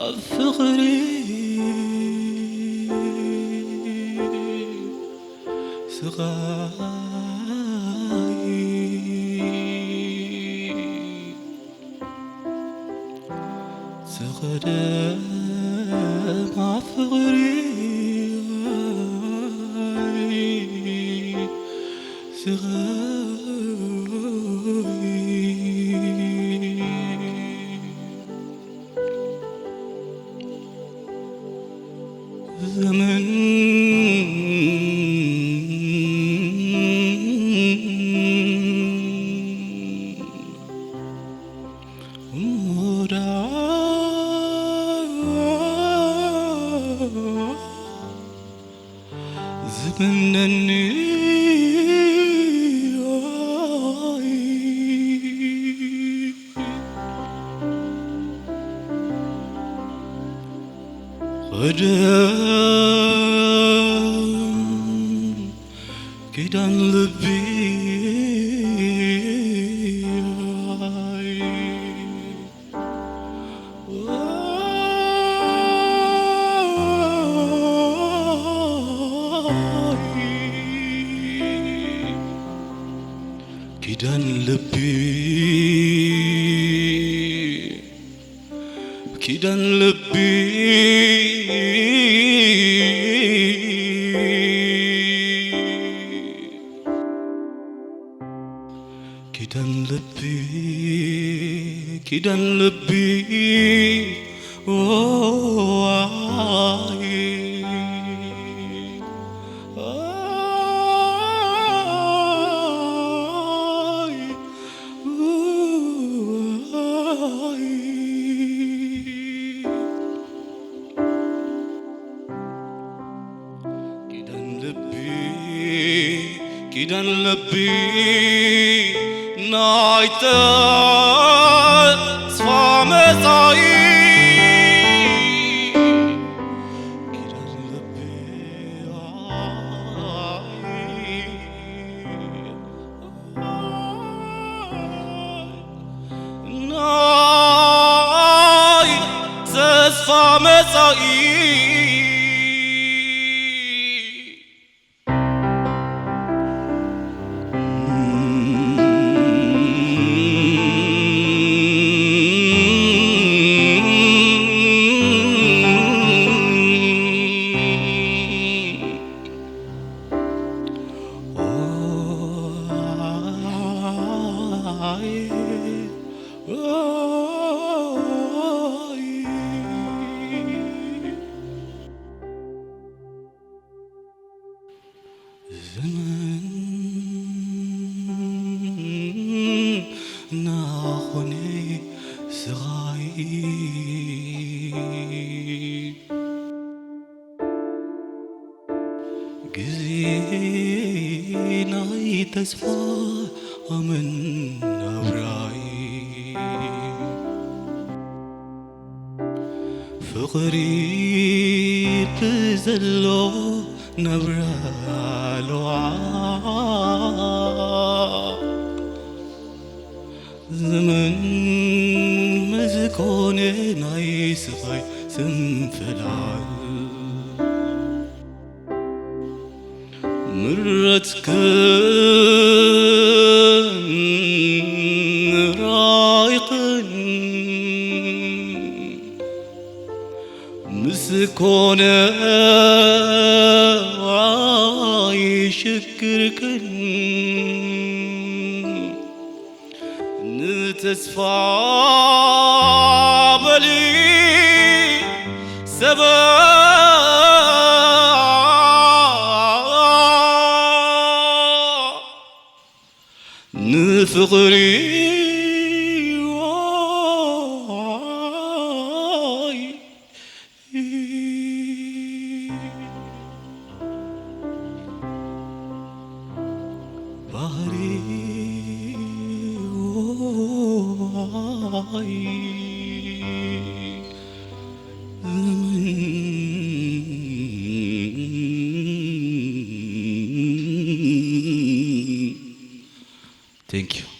ኣብ ፍቕሪ ስቓይ ዝኸደማ ፍቕሪ ስቓይ ዘመን ሙዳ ዝምነኒ ኸደም ኪዳን ልቢ ኪዳን ልቢ ኪዳን ልቢ ኪዳን ልቢ ኪዳን ልቢ ኦይ ኦይ ኦይ ኪዳን ልቢ ኪዳን ልቢ ናይ ተስፋ መጻኢ ኪዳን ልቢ ናይ ተስፋ መጻኢ ዘመን ናኾነ ስቓይ ግዜ ናይ ተስፋ ኣመን ናብራይ ፍቕሪ ብዘሎ ናብራ ለዋ ዘመን መዝኮነ ናይ ስቓይ ስንፍላል ምረትክን ራይኽን ምስ ኮነ ኣይሽግርክን ንተስፋ በሊ ሰበ ንፍቕሪ ባህሪ Thank you.